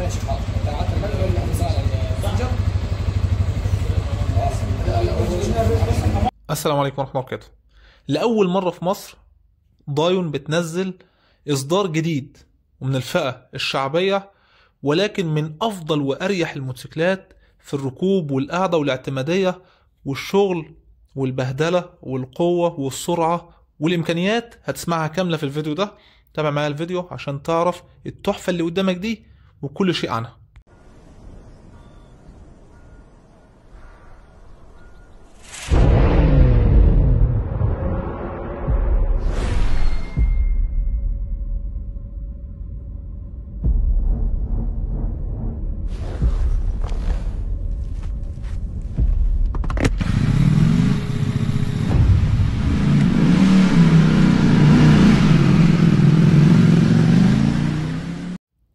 ماشي حاضر. انت قعدت المكنه ولا هتوصل على الماسنجر؟ السلام عليكم ورحمة الله وبركاته. لاول مرة في مصر دايون بتنزل اصدار جديد ومن الفئة الشعبية، ولكن من افضل واريح الموتوسيكلات في الركوب والقعده والاعتماديه والشغل والبهدله والقوه والسرعة والامكانيات. هتسمعها كاملة في الفيديو ده، تابع معايا الفيديو عشان تعرف التحفة اللي قدامك دي وكل شيء عنها.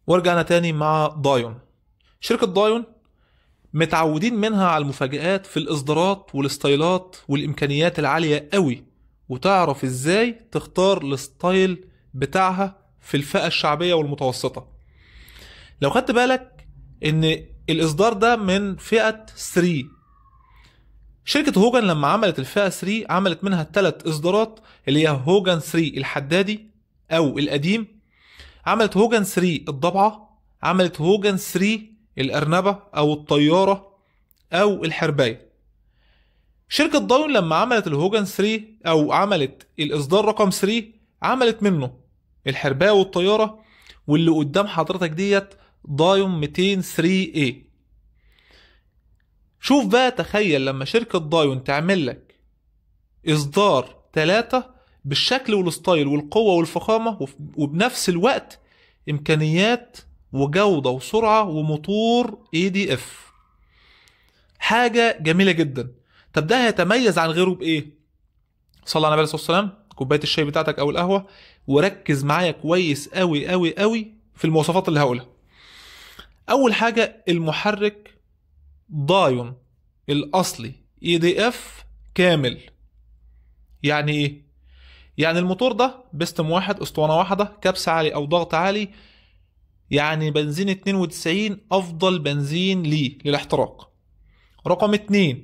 ورجعنا تاني مع دايون. شركة دايون متعودين منها على المفاجآت في الإصدارات والستايلات والإمكانيات العالية قوي، وتعرف إزاي تختار ال style بتاعها في الفئة الشعبية والمتوسطة. لو خدت بالك إن الإصدار ده من فئة 3، شركة هوجن لما عملت الفئة 3 عملت منها 3 إصدارات، اللي هي هوجن 3 الحدادي أو القديم، عملت هوجن 3 الضبعة، عملت هوجن 3 الأرنبة أو الطيارة أو الحرباية. شركة دايون لما عملت الهوجن 3 أو عملت الإصدار رقم 3 عملت منه الحرباية والطيارة، واللي قدام حضرتك ديت دايون 203 A. شوف بقى، تخيل لما شركة دايون تعمل لك إصدار 3 بالشكل وال style والقوة والفخامة، وبنفس الوقت إمكانيات وجودة وسرعة وموتور ADF، حاجة جميلة جدا. طب ده هيتميز عن غيره بإيه؟ صلى على النبي عليه الصلاة والسلام، كوباية الشاي بتاعتك أو القهوة، وركز معايا كويس أوي أوي أوي في المواصفات اللي هقولها. أول حاجة، المحرك دايون الأصلي ADF كامل. يعني إيه؟ يعني الموتور ده بستم واحد، اسطوانة واحدة، كبس عالي او ضغط عالي، يعني بنزين 92 افضل بنزين ليه للاحتراق. رقم 2،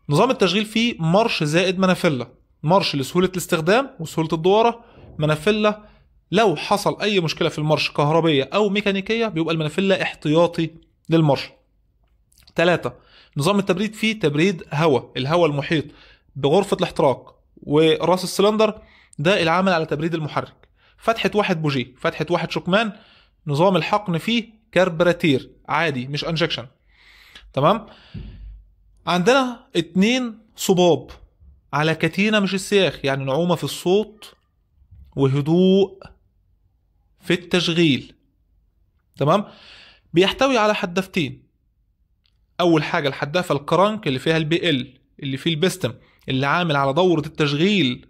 نظام التشغيل فيه مرش زائد منافلة، مرش لسهولة الاستخدام وسهولة الدوارة، منافلة لو حصل اي مشكلة في المرش كهربية او ميكانيكية بيبقى المنافلة احتياطي للمرش. 3، نظام التبريد فيه تبريد هواء، الهواء المحيط بغرفة الاحتراق وراس السلندر ده العمل على تبريد المحرك. فتحة 1 بوجيه، فتحة 1 شكمان، نظام الحقن فيه كربراتير عادي مش injection. تمام. عندنا 2 صباب على كتينة مش السياخ، يعني نعومة في الصوت وهدوء في التشغيل. تمام. بيحتوي على حدافتين. اول حاجة الحدافة ال crank اللي فيها ال BL اللي فيه البستم اللي عامل على دورة التشغيل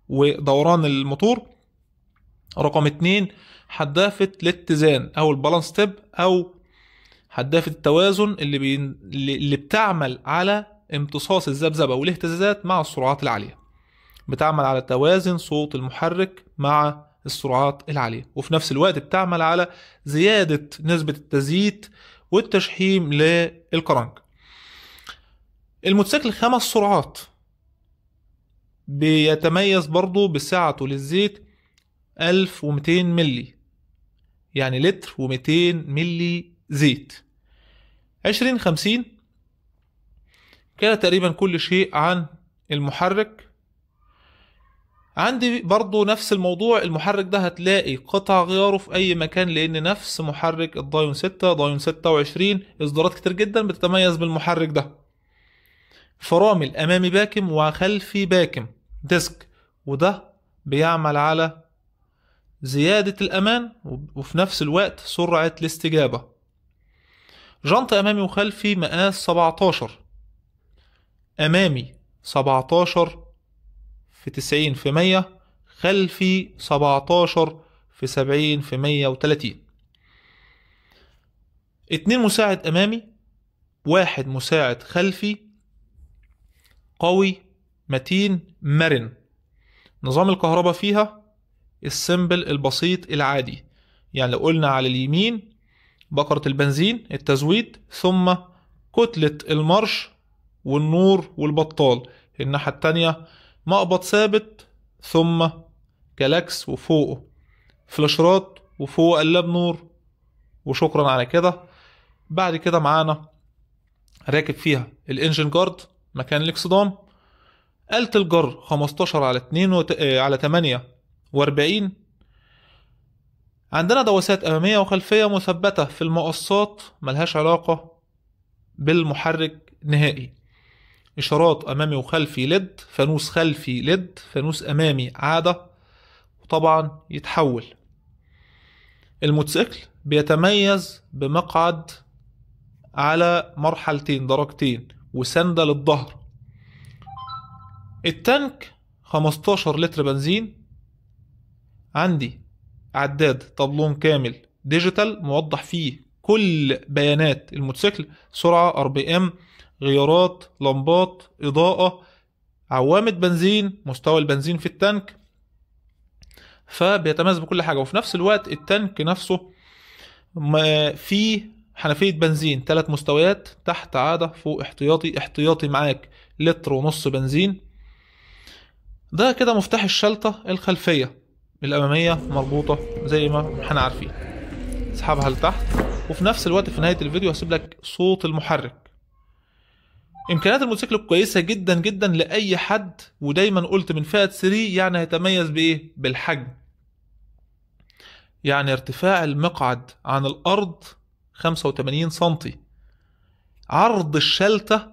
ودوران الموتور. رقم 2 حدافة الاتزان او ال balance tip او حدافة التوازن اللي بتعمل على امتصاص الذبذبة والاهتزازات مع السرعات العالية، بتعمل على توازن صوت المحرك مع السرعات العالية، وفي نفس الوقت بتعمل على زيادة نسبة التزييت والتشحيم للكرنك. الموتوسيكل 5 سرعات، بيتميز برضو بسعته للزيت 1200 ملي، يعني لتر و200 ملي زيت. 2050 كده تقريبا كل شيء عن المحرك. عندي برضو نفس الموضوع، المحرك ده هتلاقي قطع غياره في اي مكان، لان نفس محرك الدايون 6 دايون 26 اصدارات كتير جدا بتتميز بالمحرك ده. فرامل امامي باكم وخلفي باكم disc، وده بيعمل على زيادة الامان وفي نفس الوقت سرعة الاستجابة. جنط امامي وخلفي مقاس 17، امامي 17 في 90 في 100، خلفي 17 في 70 في 130. 2 مساعد امامي، 1 مساعد خلفي، قوي متين مرن. نظام الكهرباء فيها ال simple البسيط العادي، يعني لو قلنا على اليمين بقرة البنزين التزويد، ثم كتلة المرش والنور والبطال. الناحية التانية مقبض ثابت، ثم كلاكس وفوقه فلاشرات وفوق قلاب نور، وشكرا على كده. بعد كده معانا راكب فيها ال engine guard مكان الاكسدام، آلة الجر 15 على 2 على 48. عندنا دواسات أمامية وخلفية مثبتة في المقصات ملهاش علاقة بالمحرك نهائي. إشارات أمامي وخلفي LED، فانوس خلفي LED، فانوس أمامي عادة، وطبعا يتحول. الموتوسيكل بيتميز بمقعد على مرحلتين درجتين وسندة للظهر. التانك 15 لتر بنزين. عندي عداد طابلون كامل digital موضح فيه كل بيانات الموتوسيكل، سرعة، RPM، غيارات، لمبات، إضاءة، عوامة بنزين، مستوى البنزين في التانك. فبيتميز بكل حاجة. وفي نفس الوقت التانك نفسه فيه حنفية بنزين 3 مستويات، تحت عادة، فوق احتياطي، احتياطي معاك 1.5 لتر بنزين. ده كده مفتاح الشلطة الخلفية، الأمامية مربوطة زي ما احنا عارفين، اسحبها لتحت. وفي نفس الوقت في نهاية الفيديو هسيب لك صوت المحرك. إمكانيات الموتوسيكل كويسة جدا جدا لأي حد، ودايما قلت من فئة 3 يعني هيتميز بإيه؟ بالحجم. يعني ارتفاع المقعد عن الأرض 85 سنتي، عرض الشلتة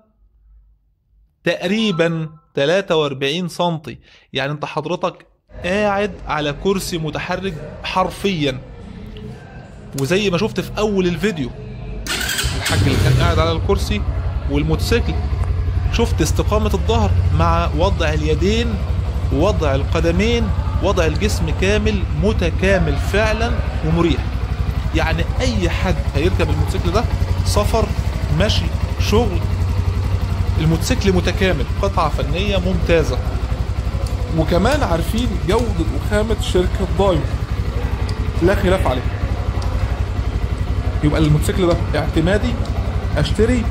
تقريبا 43 سنتي، يعني انت حضرتك قاعد على كرسي متحرك حرفيا. وزي ما شفت في اول الفيديو الحاج اللي كان قاعد على الكرسي والموتوسيكل، شفت استقامة الظهر مع وضع اليدين ووضع القدمين، وضع الجسم كامل متكامل فعلا ومريح. يعني اي حد هيركب الموتوسيكل ده سفر، مشي، شغل، الموتوسيكل متكامل، قطعة فنية ممتازة. وكمان عارفين جودة وخامة شركة دايو لا خلاف عليها. يبقى الموتوسيكل ده اعتمادي، اشتري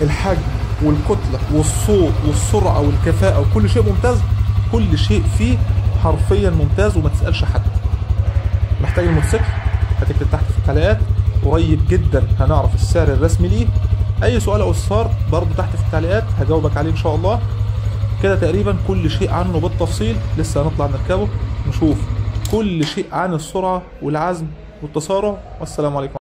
الحجم والكتلة والصوت والسرعة والكفاءة وكل شيء ممتاز، كل شيء فيه حرفيا ممتاز وما تسألش حد. محتاج الموتوسيكل هتكتب تحت في التعليقات، قريب جدا هنعرف السعر الرسمي ليه. اي سؤال او استفسار برضه تحت في التعليقات هجاوبك عليه ان شاء الله. كده تقريبا كل شيء عنه بالتفصيل، لسه هنطلع نركبه نشوف كل شيء عن السرعة والعزم والتسارع. والسلام عليكم.